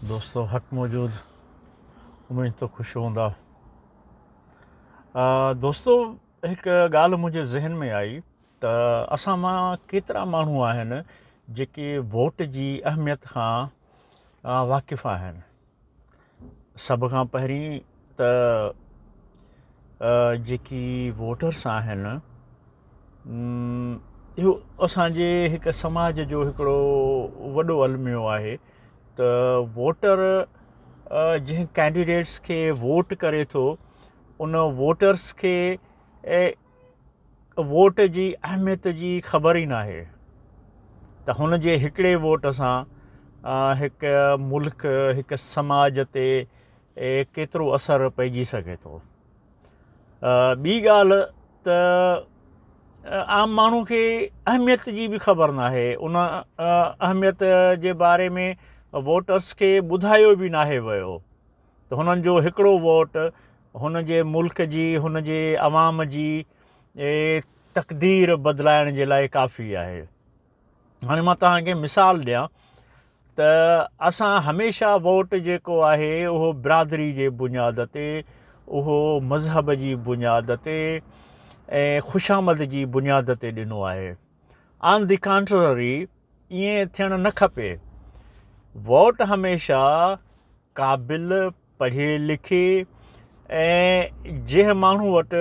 دوستو حق موجود اميد ته خوش هوندا. دوستو هڪ ڳالهه منهنجي ذهن ۾ آئي ته اسان مان ڪيترا ماڻهو آهن جيڪي ووٽ جي اهميت کان واقف آهن. سڀ کان پهرين ته جيڪي ووٽرس آهن اهو اسان جي هڪ سماج جو هڪڙو وڏو الميو آهي ته ووٽر جنهن ڪينڊيڊيٽس کي ووٽ ڪري ٿو ان ووٽرس کي ووٽ جي اهميت جي خبر ئي ناهي ته هن جي هڪڙي ووٽ سان هڪ ملڪ هڪ سماج تي ڪيترو اثر پئجي سگهي ٿو. ٻي ڳالهه ته عام ماڻهو کي اهميت جي به خبر ناهي ان اهميت جي باري ۾ ووٽرس کي ٻڌايو به ناهي ويو ته هنن جو هڪڙو ووٽ هن جي ملڪ جي هن جي عوام جي تقدير بدلائڻ جي لاء ڪافي آهي. هاڻي مان توهان کي مثال ڏيان ته اسان هميشه ووٽ جيڪو آهي اهو برادري جي بنياد تي اهو مذهب جي بنياد تي ۽ خوشامد جي بنياد تي ڏنو آهي. آن the ڪانٽرري ائين ٿيڻ نه کپي. ووٽ هميشه قابل، پڙهي لکي ۽ جنهن ماڻهو وٽ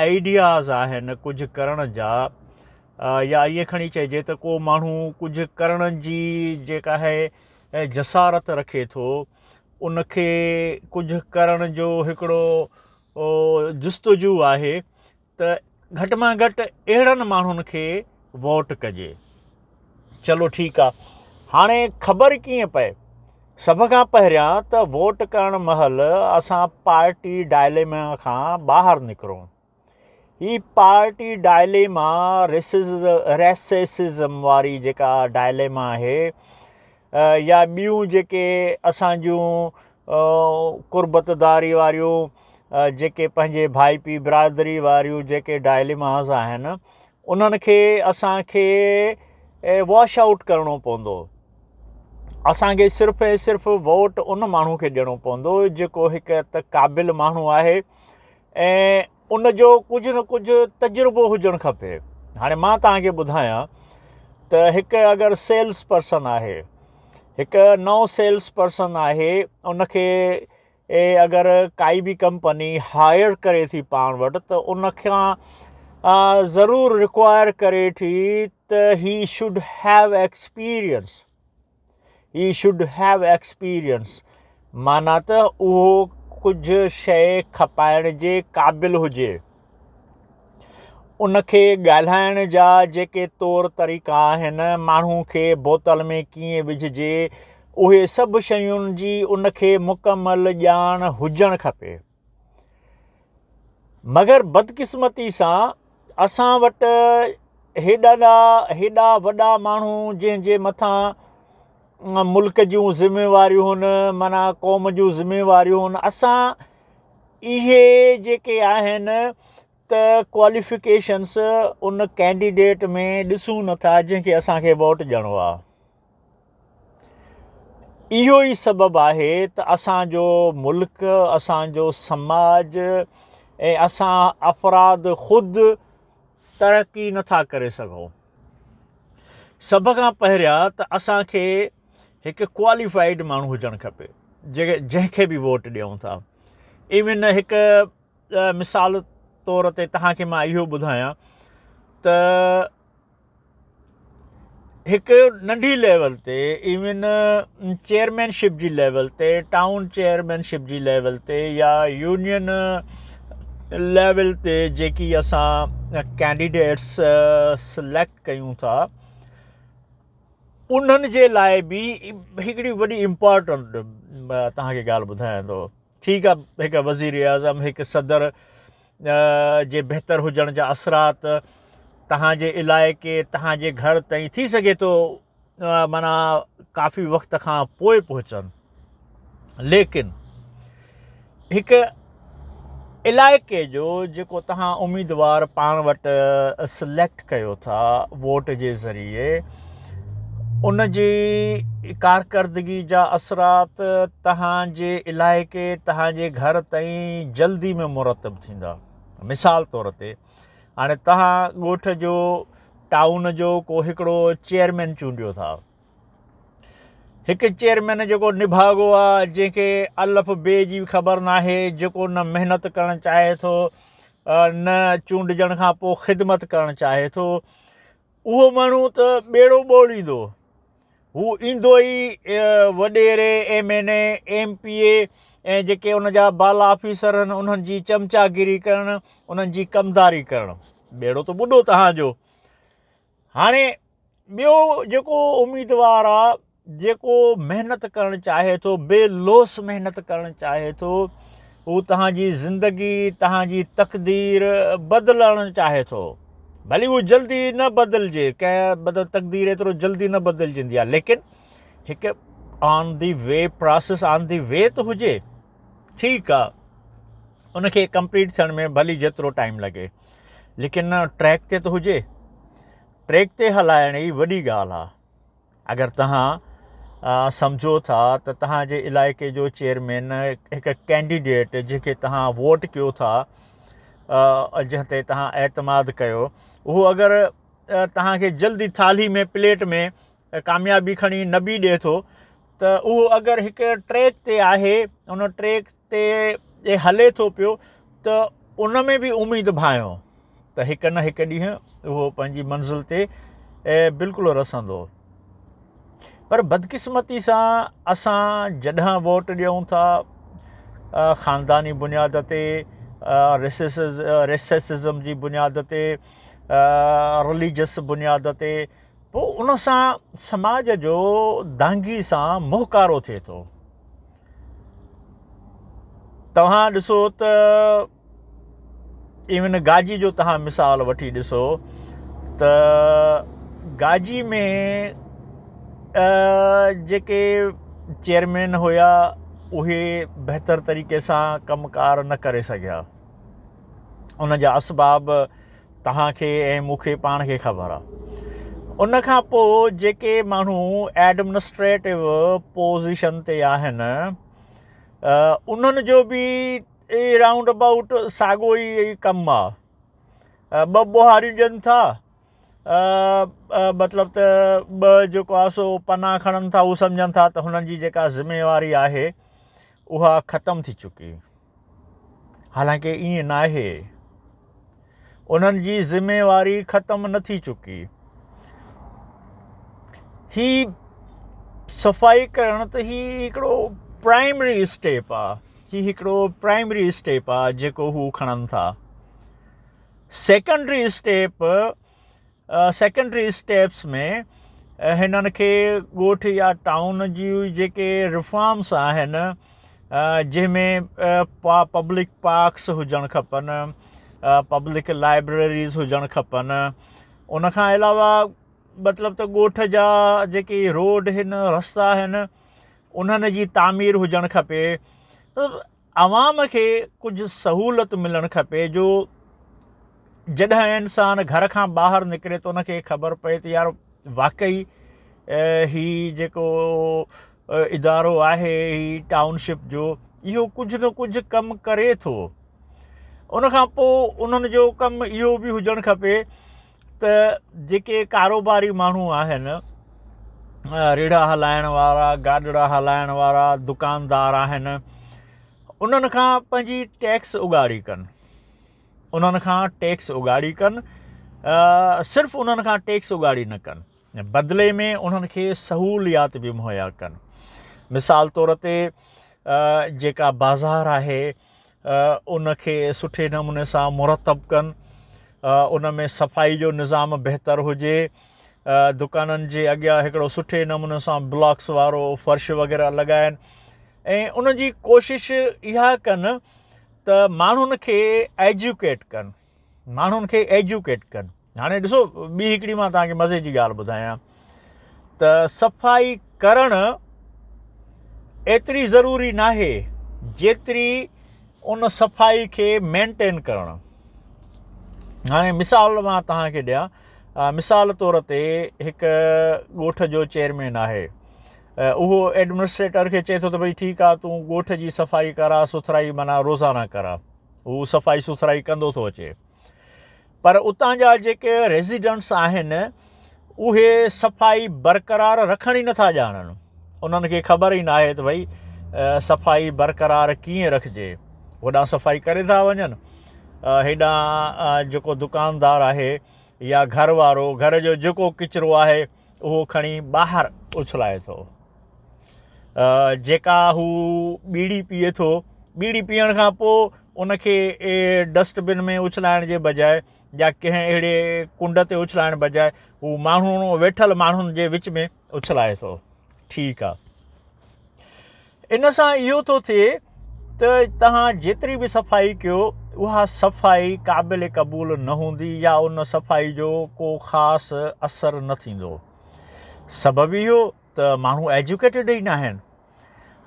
آئيڊياز آهن ڪجهه ڪرڻ جا يا ائين کڻي چئجي ته ڪو ماڻهو ڪجهه ڪرڻ جي جيڪا آهي جسارت رکي ٿو ان کي ڪجهه ڪرڻ جو هڪڙو جستجو آهي ته گهٽ مان گهٽ اهڙن ماڻهن کي ووٽ ڪجي. چلو ٺيڪ آ هاڻي خبر ڪيئن پئي؟ سڀ کان پهريان ته ووٽ ڪرڻ مهل اسان پارٽي ڊائليما کان ٻاهر نڪرون. هي پارٽي ڊائليما ريسسزم واري جيڪا ڊائليما آهي يا ٻيون جيڪي اسان جون قربتداري واريون جيڪي پنهنجي ڀائپي برادري واريون جيڪي ڊائليماز آهن انهن کي اسان کي واش آئوٽ ڪرڻو پوندو. اسان کي صرف ۽ صرف ووٽ ان ماڻهو کي ڏيڻو پوندو جيڪو هڪ ته قابل ماڻهو آهي ۽ ان جو ڪجهه نه ڪجهه تجربو هجڻ کپي. هاڻي مان توهان کي ٻڌايان ته هڪ اگر سيلز پرسن آهي هڪ نئون سيلز پرسن آهي ان کي اگر ڪائي به ڪمپني هائر ڪري ٿي پاڻ وٽ ته ان کان ضرور رڪوائر ڪري ٿي ته he should have experience he should have experience معنيٰ ته اهو ڪجهه شيء کپائڻ جي قابل هجي. ان کي ڳالهائڻ جا جيڪي طور طريقا آهن، ماڻهو کي بوتل ۾ ڪيئن وجهجي، اهي سڀ شين جي ان کي مڪمل ڄاڻ هجڻ کپي. مگر بدقسمتي سان اسان وٽ هيڏا هيڏا وڏا ماڻهو جنهن جي مٿان ملڪ جون ذميواريون هن معنيٰ قوم جون ذميواريون هن اسان اهي جيڪي آهن ته ڪواليفڪيشنس ان ڪينڊيڊيٽ ۾ ڏسون نٿا جنهن کي اسان کي ووٽ ڏيڻو آهي. اهو ئي سبب آهي ته اسان جو ملڪ، اسان جو سماج ۽ اسان افراد خود ترقي نٿا ڪري سگهون. سڀ کان پهريان ته اسان کي هڪ ڪواليفائيڊ ماڻهو هجڻ کپي جنهن کي به ووٽ ڏيون ٿا. ايون هڪ مثال طور تي توهان کي مان اهو ٻڌايان ته هڪ ننڍي ليول تي ايون چيئرمين شپ جي ليول تي ٽائون چيئرمين شپ جي ليول تي يا يونين ليول تي جيڪي اسان ڪينڊيڊيٽس سليڪٽ ڪيون ٿا انهن جي لاء به هڪڙي وڏي امپارٽنٽ توهان کي ڳالهه ٻڌايان ٿو ٺيڪ آ هڪ وزير اعظم هڪ صدر جي بهتر هجڻ جا اثرات تهان جي علائقي تهان جي گهر تائين ٿي سگهي ٿو معنيٰ ڪافي وقت کان پوء پهچن ليڪن هڪ علائقي جو جيڪو تهان اميدوار پاڻ وٽ سليڪٽ ڪيو ٿا ووٽ جي ذريعي ان جي ڪارڪردگي جا اثرات توهان جي علائقي توهان جي گهر تائين جلدي ۾ مرتب ٿيندا. مثال طور تي هاڻي توهان ڳوٺ جو ٽائون جو ڪو هڪڙو چيئرمين چونڊيو ٿا. هڪ چيئرمين جيڪو نڀاڳو آ جنهن کي الف بي جي به خبر ناهي جيڪو نه محنت ڪرڻ چاهي ٿو نه چونڊجڻ کان پوء خدمت ڪرڻ چاهي ٿو اهو ماڻهو ته ٻيڙو ٻوڙيندو. هو ايندو ئي وڏيري، M N A, M P A ۽ جيڪي ان جا بالا آفيسر آهن انهن جي چمچاگيري ڪرڻ، انهن جي ڪمداري ڪرڻ. ٻيڙو ته ٻڏو توهان جو. هاڻي ٻيو جيڪو اميدوار آ جيڪو محنت ڪرڻ چاهي ٿو، بي لوث محنت ڪرڻ چاهي ٿو، هو توهان جي زندگي، توهان جي تقدير بدلڻ چاهي ٿو. ڀلي هو جلدي نه بدلجي، ڪنهن مطلب تقدير ايترو جلدي نه بدلجندي آهي، ليڪن هڪ آن the V process on the V ته هجي. ٺيڪ آ، ان کي ڪمپليٽ ٿيڻ ۾ ڀلي جيترو ٽائيم لڳي، ليڪن ٽريڪ تي ته هجي. ٽريڪ تي هلائڻ ئي وڏي ڳالهه آ. اگر توهان سمجهو ٿا ته توهان جي علائقي جو چيئرمين هڪ ڪينڊيڊيٽ جنهن کي توهان ووٽ ڪيو ٿا جنهن تي توهان اعتماد ڪيو اهو اگر توهان کي جلدي ٿالهي ۾ پليٽ ۾ ڪاميابي کڻي نه به ڏئي ٿو ته اهو اگر هڪ ٽريڪ تي آهي ان ٽريڪ تي هلي ٿو پيو ته ان ۾ به اميد ڀانئيو ته هڪ نه هڪ ڏينهن اهو پنهنجي منزل تي بلڪل رسندو. پر بدقسمتي سان اسان جڏهن ووٽ ڏيون ٿا خانداني بنياد تي ريسسزم جي بنياد تي رليجس بنياد تي پوء ان سان سماج جو دانگي سان منهن ڪارو ٿئي ٿو. توهان ڏسو ته ايون گاجي جو توهان مثال وٺي ڏسو ته گاجي ۾ جيڪي چيئرمين هيا اهي بهتر طريقي سان ڪم ڪار نه ڪري سگهيا ان جا اسباب توهان کي ۽ مون کي پاڻ کي خبر آ. ان کان پوء جيڪي ماڻهو ايڊمنسٽريٽو پوزيشن تي آهن انهن جو به رائونڊ ابائوٽ ساڳو ئي ڪم آ. ٻه ٻوهاريون ڏين ٿا مطلب ته ٻه جيڪو آ سو پنا کڻن ٿا هو سمجهن ٿا ته هنن جي جيڪا ذميواري آهي اها ختم ٿي چڪي. حالانڪه ائين ناهي. انهن جي ذميواري ختم نه ٿي چڪي. هي صفائي ڪرڻ ته هي هڪڙو پرائمري اسٽيپ آ. هي هڪڙو پرائمري اسٽيپ آ جيڪو هو کڻن ٿا. سيڪنڊري اسٽيپ سيڪنڊري اسٽيپس ۾ هنن کي ڳوٺ يا ٽائون جون جيڪي ريفارمس آهن جنهن ۾ پبلڪ پارڪس هجڻ کپن پبلڪ لائبريريز هجڻ کپن ان کان علاوه مطلب ته ڳوٺ جا جيڪي روڊ آهن رستا آهن انهن جي تعمير هجڻ کپي عوام کي ڪجهه سهولت ملڻ کپي جو جڏهن انسان گهر کان ٻاهر نڪري ته ان کي خبر پئي ته يار واقعي هي جيڪو ادارو آهي هي ٽائون شپ جو اهو ڪجهه نه ڪجهه ڪم ڪري ٿو ان کان پوء انهن جو ڪم اهو به هجڻ کپي ته جيڪي ڪاروباري ماڻهو آهن ريڙها هلائڻ وارا گاڏڙا هلائڻ وارا دڪاندار آهن انهن کان پنهنجي ٽيڪس اڳاڙي ڪن انهن کان ٽيڪس اڳاڙي ڪن صرف انهن کان ٽيڪس اڳاڙي نه ڪن بدلي ۾ انهن کي سهوليات به مهيا ڪن مثال طور تي جيڪا بازار آهي ان کي سٺي نموني سان مرتب ڪن ان ۾ صفائي جو نظام بهتر هجي دڪانن جي اڳيان هڪڙو سٺي نموني سان بلاڪس وارو فرش وغيره لڳائن ۽ ان جي ڪوشش اها ڪن ته ماڻهن کي ايجوڪيٽ ڪن ماڻهن کي ايجوڪيٽ ڪن هاڻي ڏسو ٻي هڪڙي مان توهان کي مزي جي ڳالهه ٻڌايان ته صفائي ڪرڻ ايتري ضروري ناهي جيتري ان صفائي کي مينٽين ڪرڻ. هاڻي مثال مان توهان کي ڏيان مثال طور تي هڪ ڳوٺ جو چيئرمين آهي اهو ايڊمنسٽريٽر کي چئي ٿو ته ڀئي ٺيڪ آهي تون ڳوٺ جي صفائي ڪرا سٿرائي معنيٰ روزانه ڪرا هو صفائي سٿرائي ڪندو ٿو اچي پر اتان جا جيڪي ريزيڊنٽس آهن اهي صفائي برقرار رکڻ ئي نٿا ڄاڻن انهن کي خبر ئي ناهي ته ڀئي صفائي برقرار ڪيئن رکجي هوڏانهن صفائي ڪري ٿا وڃن هيڏانهن جيڪو دڪاندار آهي يا گهر وارو گهر جو جيڪو ڪچرو آهي اهو کڻي ٻاهر اڇلائي ٿو جيڪا هو ٻيڙي پيئي ٿو ٻيڙي پيئڻ کان پوء ان کي ڊسٽ بن ۾ اڇلائڻ جي بجاء يا ڪنهن اهڙي ڪنڊ تي اڇلائڻ بجاء هو ماڻهو ويٺل ماڻهن جي وچ ۾ اڇلائي ٿو ٺيڪ آ ان سان اهو ٿو ٿئي ته توهان جيتري به صفائي ڪيو اها صفائي قابل قبول نه هوندي يا ان صفائي جو ڪو خاص اثر نه ٿيندو. سبب اهو ته ماڻهو ايجوڪيٽيڊ ئي ناهن.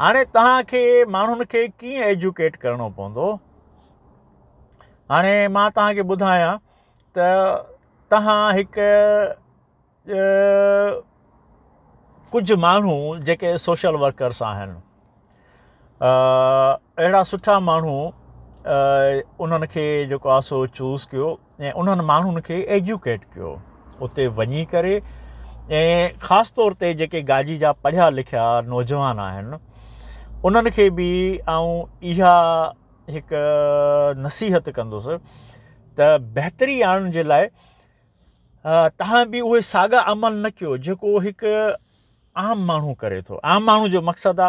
هاڻي توهان کي ماڻهن کي ڪيئن ايجوڪيٽ ڪرڻو پوندو؟ هاڻي مان توهان کي ٻڌايان ته توهان هڪ ڪجهه ماڻهو جيڪي سوشل ورڪرس آهن اهڙا سٺا ماڻهو انهن کي جيڪو آهي سو چوز ڪيو ۽ انهن ماڻهن کي ايجوڪيٽ ڪيو اتي وڃي ڪري ۽ خاص طور تي جيڪي گاجي جا پڙهيا لکيا نوجوان آهن انهن کي به آئون اها هڪ نصيحت ڪندس ته بهتري آڻڻ جي لاء توهان به اهي ساڳا عمل نه ڪيو جيڪو هڪ عام ماڻهو ڪري ٿو عام ماڻهو جو مقصد آ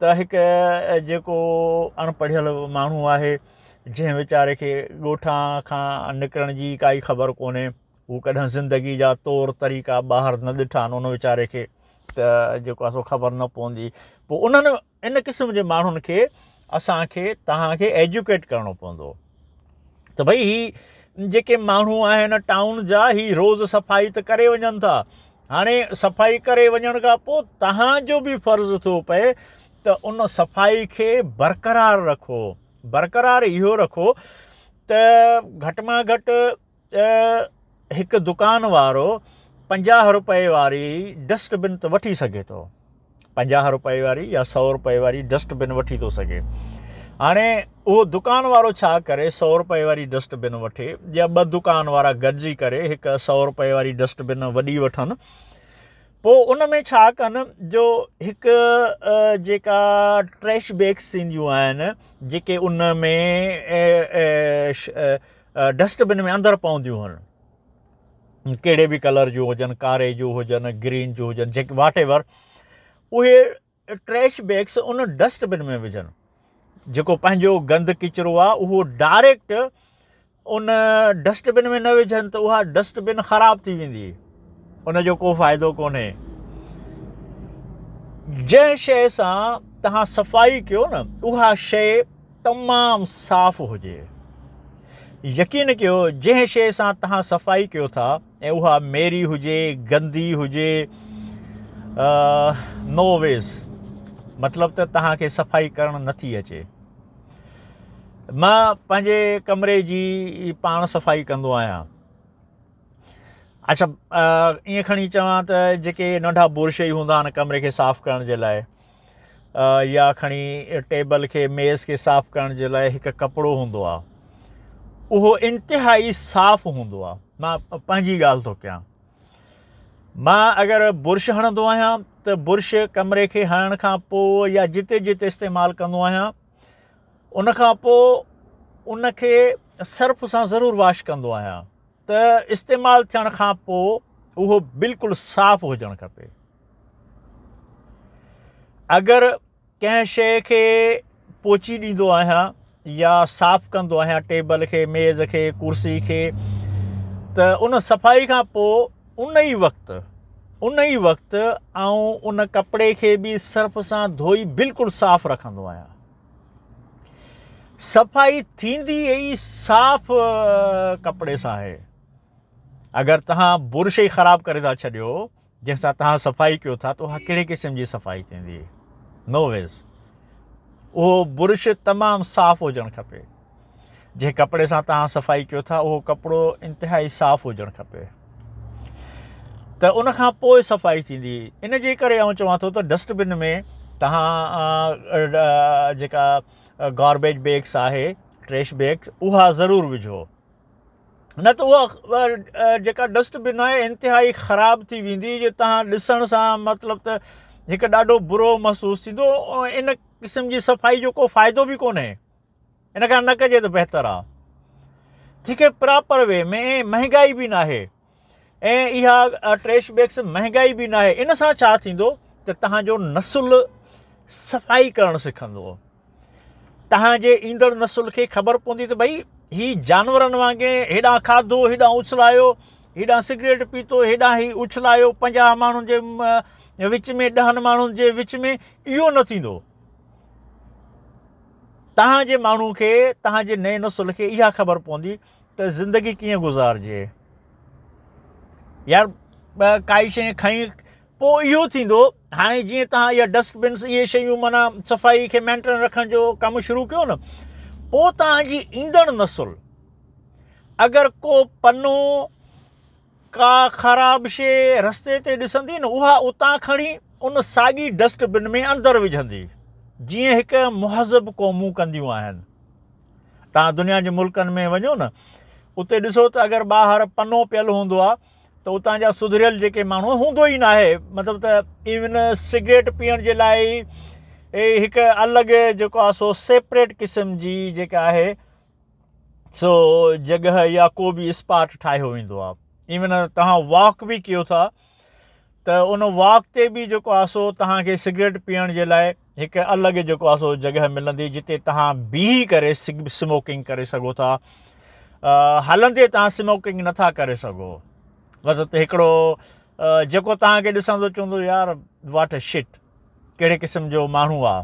ته هڪ جيڪو اڻ پڙهيل ماڻهو آهي جنهن ويچاري کي ڳوٺان کان نڪرڻ جي ڪائي خبر ڪونهي هو ڪڏهن زندگي جا طور طريقا ٻاهر نه ڏٺا آهن ان ويچاري کي ته جيڪو آ سو خبر نه پوندي پوء انهن ان قسم جي ماڻهن کي اسان کي توهان کي ايجوڪيٽ ڪرڻو پوندو ته ڀئي هي جيڪي ماڻهو آهن ٽائون جا هي روز صفائي ته ڪري وڃن ٿا هاڻي صفائي ڪري وڃڻ کان پوء توهان جو به فرض ٿو پئي ته ان صفائي کي برقرار رکو برقرار اهو رکو ته گهٽ مان گهٽ هڪ دڪان وارو 50 روپئي واري ڊسٽ بن ته وٺي سگهي ٿو 50 روپئي واري يا 100 روپئي واري ڊسٽ بن وٺي ٿو سگهي هاڻي اهو دڪان وارو ڇا ڪري 100 روپئي واري ڊسٽ بن وٺي يا ٻه دڪان وارا گڏجي ڪري هڪ 100 روپئي واري ڊسٽ بن وڏي وٺن پوء ان ۾ ڇا ڪن جو هڪ جيڪا ٽريش بيگس اينديون آهن جيڪي ان ۾ ڊسٽ بن ۾ اندر پونديون هن ڪهڙي به ڪلر جون هجن ڪاري جون هجن گرين جون هجن جيڪي واٽ ايور اهي ٽريش بيگس ان ڊسٽ بن ۾ وجهن جيڪو پنهنجو گند ڪچرو آهي اهو ڊائريڪٽ ان ڊسٽ بن ۾ نه وجهن ته اها ڊسٽ بن خراب ٿي ويندي ان جو ڪو فائدو ڪونهي جنهن شيء سان توهان صفائي ڪيو نه اها شيء تمام صاف هجي. يقين ڪيو جنهن شيء سان توهان صفائي ڪيو ٿا ۽ اها ميري هجي، گندي هجي، نو ويز مطلب ته توهان کي صفائي ڪرڻ نٿي اچي. مان پنهنجي ڪمري جي پاڻ صفائي ڪندو آهيان. اڇا ائين کڻي چوان ته جيڪي ننڍا برش ئي هوندا آهن ڪمري کي صاف ڪرڻ جي لاء يا کڻي ٽيبل کي ميز کي صاف ڪرڻ جي لاء هڪ ڪپڙو هوندو آهي اهو انتهائي صاف هوندو آهي مان پنهنجي ڳالهه ٿو ڪيان مان اگر برش هڻندو آهيان ته برش ڪمري کي هڻڻ کان پوء يا جتي جتي استعمال ڪندو آهيان ان کان پوء ان کي سرف سان ضرور واش ڪندو آهيان ته استعمال ٿيڻ کان پوء اهو بلڪل صاف هجڻ کپي. اگر ڪنهن شيء کي پوچي ڏيندو آهيان يا صاف ڪندو آهيان ٽيبل کي، ميز کي، ڪرسي کي ته ان صفائي کان پوء ان ئي وقت ان ئي وقت آئون ان ڪپڙي کي به سرف سان ڌوئي بلڪل صاف رکندو آهيان. صفائي ٿيندي ئي صاف ڪپڙي سان آهي. اگر توهان برش ئي خراب ڪري ٿا ڇڏيو جنهن سان توهان صفائي ڪيو ٿا ته اها ڪهڙي قسم جي صفائي ٿيندي؟ نو ويز. اهو برش تمام صاف هجڻ کپي. جنهن ڪپڙي سان توهان صفائي ڪيو ٿا اهو ڪپڙو انتهائي صاف هجڻ کپي. ته ان کان پوء صفائي ٿيندي. ان جي ڪري آئون چوان ٿو ته ڊسٽ بن ۾ توهان جيڪا گاربيج بيگس آهي ٽريش بيگ اها ضرور وجهو نه ته اها جيڪا ڊسٽ بن آهي انتهائي خراب ٿي ويندي جو توهان ڏسڻ سان مطلب ته هڪ ڏاڍو برو محسوس ٿيندو ان قسم جي صفائي جو ڪو فائدو به ڪونهي. ان کان نه ڪجي ته بهتر آ. ٺيڪ آهي پراپر وي ۾ ۽ مهنگائي به ناهي ۽ اها ٽريش بيگس مهنگائي به ناهي ان سان ڇا ٿيندو ته تهان جو نسل صفائي ڪرڻ سکندو تهان جي ايندڙ نسل کي خبر پوندي ته ڀئي هي جانورن وانگي هيڏانهن کاڌو هيڏانهن اڇلايو هيڏانهن سگريٽ پيتو هيڏانهن هي اڇلايو 50 ماڻهن جي وچ ۾ 10 ماڻهن جي وچ ۾ اهو نه ٿيندو توهان جي ماڻهو کي، توهان جي نئين نسل کي اها خبر پوندي ته زندگي ڪيئن گذارجي. يار ڪائي شيء کڻي پوء اهو ٿيندو هاڻي جيئن توهان اها ڊسٽ بنس اهي شيون معنيٰ صفائي کي مينٽين رکڻ جو ڪم شروع ڪيو نه پوء توهان جي ايندڙ نسل اگر ڪو پنو ڪا خراب شيء رستي تي ڏسندي نه اها اتان کڻي ان ساڳي ڊسٽ بن ۾ اندر وجهندي جيئن هڪ مهذب قومون ڪنديون آهن. توهان دنيا جي ملڪن ۾ وڃو نه اتي ڏسو ته اگر ٻاهر پنو پيل هوندو آهي ته اتان جا سڌريل جيڪي ماڻهو هوندو ئي ناهي مطلب ته ايون سگريٽ پيئڻ جي لاء ئي هڪ الڳ جيڪو آهي سو سيپريٽ قسم جي جيڪا آهي سو جڳهه يا ڪو به اسپاٽ ٺاهيو ويندو آهي ايون توهان واڪ به ڪيو ٿا ته ان واڪ تي به جيڪو آهي سو توهان کي سگريٽ پيئڻ جي لاء هڪ الڳ جيڪو آهي سو جڳهه ملندي جتي توهان بيهي ڪري سموڪنگ ڪري سگهو ٿا هلندي توهان سموڪنگ نٿا ڪري سگهو مطلب ته هڪڙو جيڪو توهان کي ڏسندو چوندو يار واٽ اي شٽ ڪهڙي قسم جو ماڻهو آ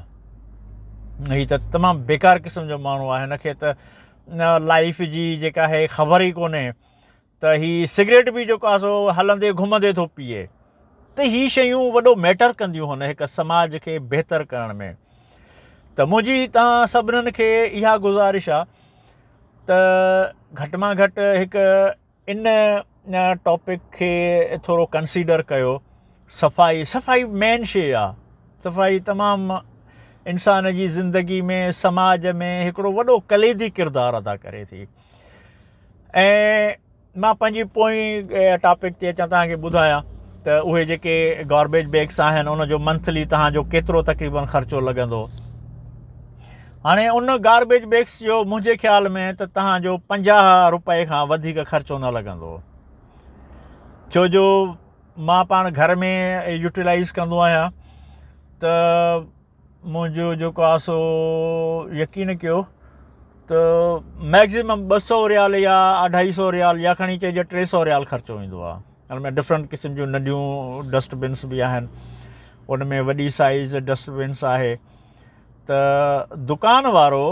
هي ته تمام بيڪار قسم جو ماڻهو آ هن کي ته لائف جي جيڪا آهي خبر ئي ڪونهي ته هي سگريٽ به جيڪو آ سو هلندي گهمندي ٿو پيئي ته هي شيون وڏو ميٽر ڪنديون هن هڪ سماج کي بهتر ڪرڻ ۾ ته منهنجي توهان سڀنن کي اها گذارش آ ته گهٽ مان گهٽ هڪ ان ٽاپڪ کي ٿورو ڪنسيڊر ڪيو صفائي صفائي مين شي آ صفائي تمام انسان جي زندگي ۾ سماج ۾ هڪڙو وڏو ڪليدي ڪردار ادا ڪري ٿي ۽ مان پنهنجي پوئين ٽاپڪ تي اچان توهان کي ٻڌايان ته اهي جيڪي گاربيج بيگس آهن ان جو منٿلي توهان جو ڪيترو تقريبن خرچو لڳندو هاڻي ان گاربيج بيگس جو منهنجي خيال ۾ ته توهان جو 50 روپئي کان وڌيڪ خرچو نه لڳندو ڇو جو مان پاڻ گهر ۾ يوٽيلائز ڪندو آهيان ته منهنجو جيڪو آهي سو يقين ڪيو ته ميڪزيمم 200 ريال يا اڍائي سو ريال يا کڻي چئجي 300 ريال خرچو ايندو آهي ان ۾ ڊفرنٽ قسم جون ننڍيون ڊسٽ بنس به آهن ان ۾ وڏي سائز ڊسٽ بنس آهي ته دڪان وارو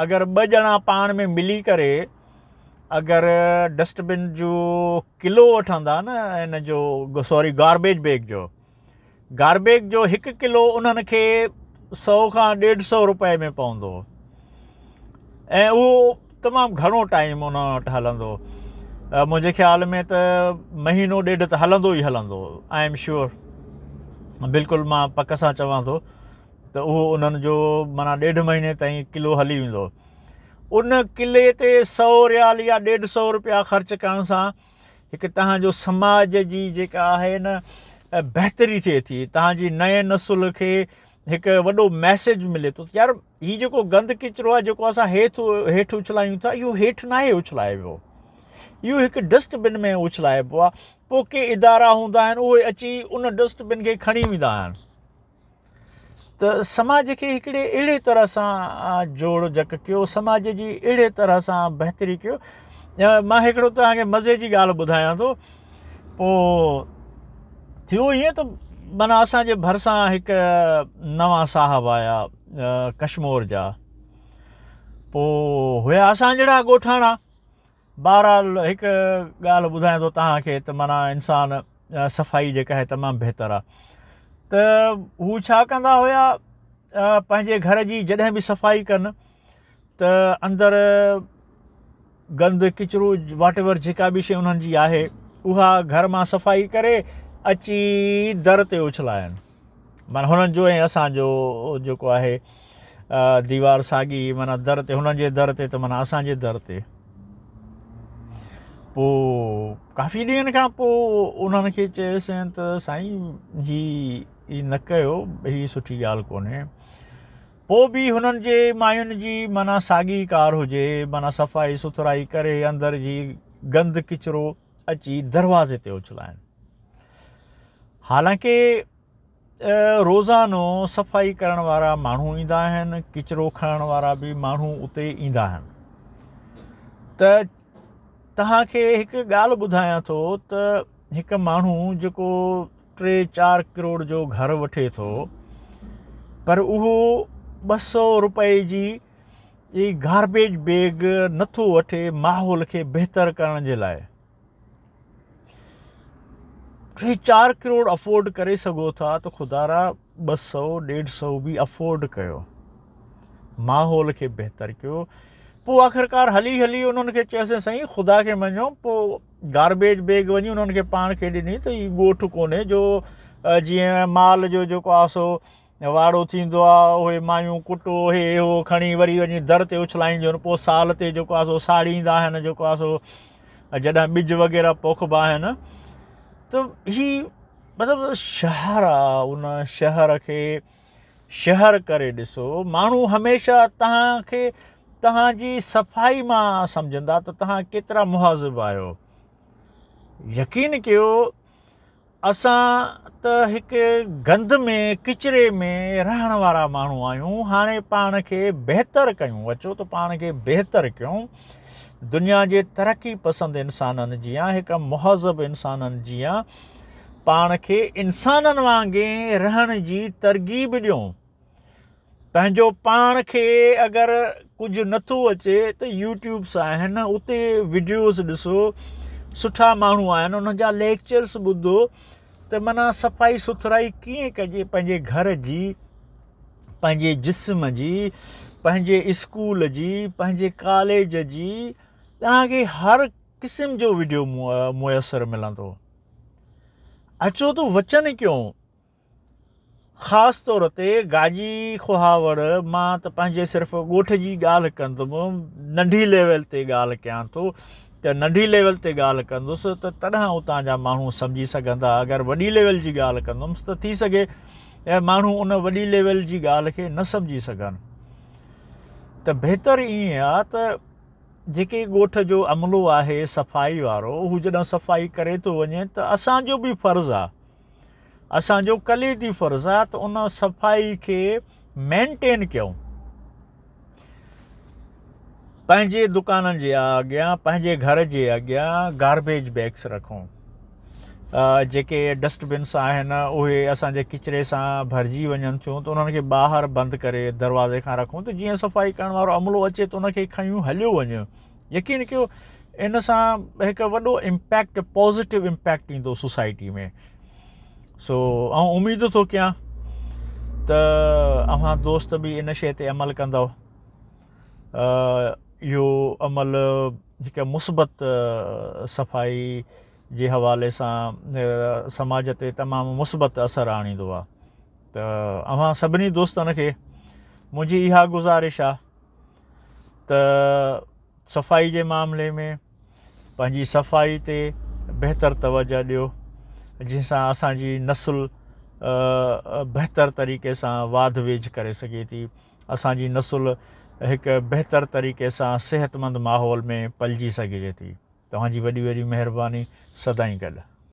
اگر ٻه ڄڻا پاڻ ۾ ملي ڪري اگر ڊسٽ بن جو ڪلو وٺندا نه ان جو سوري گاربيج بيگ جو گاربيج جو هڪ ڪلو انهن کي سو کان ڏيڍ سو روپئي ۾ پوندو ۽ اهو تمام گهڻو ٽائيم انهن وٽ هلندو منهنجي خيال ۾ ته مهينو ڏيڍ ته هلندو ئي هلندو I am sure بلڪل مان پڪ سان چوان ٿو ته اهو انهن جو معنيٰ ڏيڍ مهيني تائين قلعو هلي ويندو. ان قلعي تي سئو ريال يا ڏيڍ سئو روپيا خرچ ڪرڻ سان هڪ توهان جو سماج جي جيڪا آهي نه بهتري ٿئي ٿي توهان جي نئين نسل کي هڪ وڏو ميسيج ملي ٿو يار هي جيڪو گند ڪچرو آهي جيڪو اسان هيٺ هيٺ اڇلايون ٿا اهو هيٺ ناهي اڇلائبو اهو هڪ ڊسٽ بن ۾ اڇلائبو آهي پوء ڪي ادارا هوندا آهن اهي اچي ان ڊسٽ بن کي کڻي ويندا آهن ته سماج کي هڪڙي اهڙي طرح سان جوڙ جڪ ڪيو سماج جي اهڙي طرح سان بهتري ڪيو مان هڪڙو توهان کي مزي جي ڳالهه ٻڌايان ٿو پوء ٿيو ائين ته معنيٰ اسان جي ڀرسان هڪ نوان صاحب آيا ڪشمور جا پوء هيا اسان جهڙا ڳوٺاڻا بهرحال هڪ ڳالهه ٻڌايان ٿو توهان کي ته معنيٰ انسان صفائي جيڪا آهي تمام بهتر آهي ته هو ڇا ڪندا هيا پنهنجي گهر جي جڏهن به صفائي ڪن ته اندر گند ڪچرو واٽ ايور جيڪا به شي انهن جي آهي اها گهر مان صفائي ڪري اچي در تي اڇلائن. معنيٰ هنن جو ۽ اسان جو جيڪو آهي ديوار ساڳي معنيٰ در تي هنن جي در تي ته معنيٰ اسان جي در تي. پوء ڪافي ڏينهن کان پوء انهن کي چيسين ته سائين هي نه ڪيو هي سٺي ڳالهه ڪونهي. پوء به هنن جي ماين جي معنيٰ ساڳي ڪار هجي معنيٰ صفائي سٿرائي ڪري اندر جي گند ڪچرو اچي دروازي تي اڇلائن. حالانڪه روزانو صفائي ڪرڻ وارا ماڻهو ايندا آهن ڪچرو کڻڻ وارا به ماڻهو اتي ايندا آهن ته توهان کي هڪ ڳالهه ٻڌايان ٿو ته هڪ ماڻهو جيڪو ٽي چار ڪروڙ جو گهر وٺي ٿو پر اهو 200 روپئي جي جي گاربيج بيگ نٿو وٺي ماحول کي بهتر ڪرڻ جي لاء ٽي چار ڪروڙ افورڊ ڪري سگهو ٿا ته خدارا 200 150 به افورڊ ڪيو ماحول کي بهتر ڪيو پوء آخرڪار هلي هلي انهن کي چيوسين سائين خدا کي مڃو پوء گاربيج بيگ وڃي انهن کي پاڻ کي ڏني ته هي ڳوٺ ڪونهي جو جيئن مال جو جيڪو آهي سو واڙو ٿيندو آهي اهي مايون ڪٽو هي هو کڻي وري وڃي در تي اڇلائينديون آهن پوء سال تي جيڪو آهي سو ساڙيندا آهن جيڪو آهي سو جڏهن ٻج وغيره پوکبا آهن ته هي مطلب شهر آهي ان شهر کي شهر ڪري ڏسو ماڻهو هميشه توهان کي توهان جي صفائي مان سمجهندا ته توهان ڪيترا مهذب آهيو يقين ڪيو اسان ته هڪ گند ۾ ڪچري ۾ رهڻ وارا ماڻهو آهيون هاڻي پاڻ کي بهتر ڪيون اچو ته پاڻ کي بهتر ڪيون دنيا جي ترقي پسند انسانن جيان هڪ مهذب انسانن جيان پاڻ کي انسانن وانگي رهڻ جي ترغيب ڏيون. پنهنجو پاڻ کي اگر ڪجهه نٿو اچي ته يوٽيوبس آهن اتي وڊيوز ڏسو سٺا ماڻهو آهن انهن جا ليڪچرس ٻڌو ته معنيٰ صفائي سٿرائي ڪيئن ڪجي پنهنجي گهر جي پنهنجي جسم جي پنهنجي اسڪول جي پنهنجي ڪاليج جي توهان کي هر قسم جو وڊيو ميسر ملندو اچو ته وچن ڪيون خاص طور تي گاجي کهاوڙ مان ته پنهنجي صرف ڳوٺ جي ڳالهه ڪندم ننڍي ليول تي ڳالهه ڪيان ٿو ته ننڍي ليول تي ڳالهه ڪندس ته تڏهن اتان جا ماڻهو سمجهي سگهندا اگر وڏي ليول جي ڳالهه ڪندم ته ٿي سگهي ماڻهو ان وڏي ليول جي ڳالهه کي نه سمجهي سگهن ته بهتر ائين آ ته جيڪي ڳوٺ جو عملو آهي صفائي وارو هو جڏهن صفائي ڪري ٿو وڃي ته اسان جو به فرض آ اسان جو ڪليدي فرض آ ته ان صفائي کي مينٽين ڪيون پنهنجي دڪانن جي اڳيان پنهنجي گهر جي اڳيان گاربيج بيگس رکون جيڪي ڊسٽ بنس آهن اهي اسان جي ڪچري سان ڀرجي وڃن ٿيون ته انهن کي ٻاهر بند ڪري دروازي کان رکون ته جيئن صفائي ڪرڻ وارو عملو اچي ته ان کي کڻي هليو وڃي يقين ڪيو ان سان هڪ وڏو امپيڪٽ پازيٽو امپيڪٽ ايندو سوسائٽي ۾ سو آئون اميد ٿو ڪيان ته اوهان دوست به ان شي تي عمل ڪندو اهو عمل هڪ مثبت صفائي جي حوالي سان سماج تي تمام مثبت اثر آڻيندو آهي ته اوهان سڀني دوستن کي منهنجي اها گذارش آهي ته صفائي جي معاملي ۾ پنهنجي صفائي تي بهتر توجه ڏيو جنهن سان اسان جي نسل بهتر طريقي سان واڌ ويجهه ڪري سگهي ٿي اسان جي نسل هڪ بهتر طريقي سان صحتمند ماحول ۾ پلجي سگهجي ٿي توهان جي وڏي وڏي مهرباني سدائين گڏ.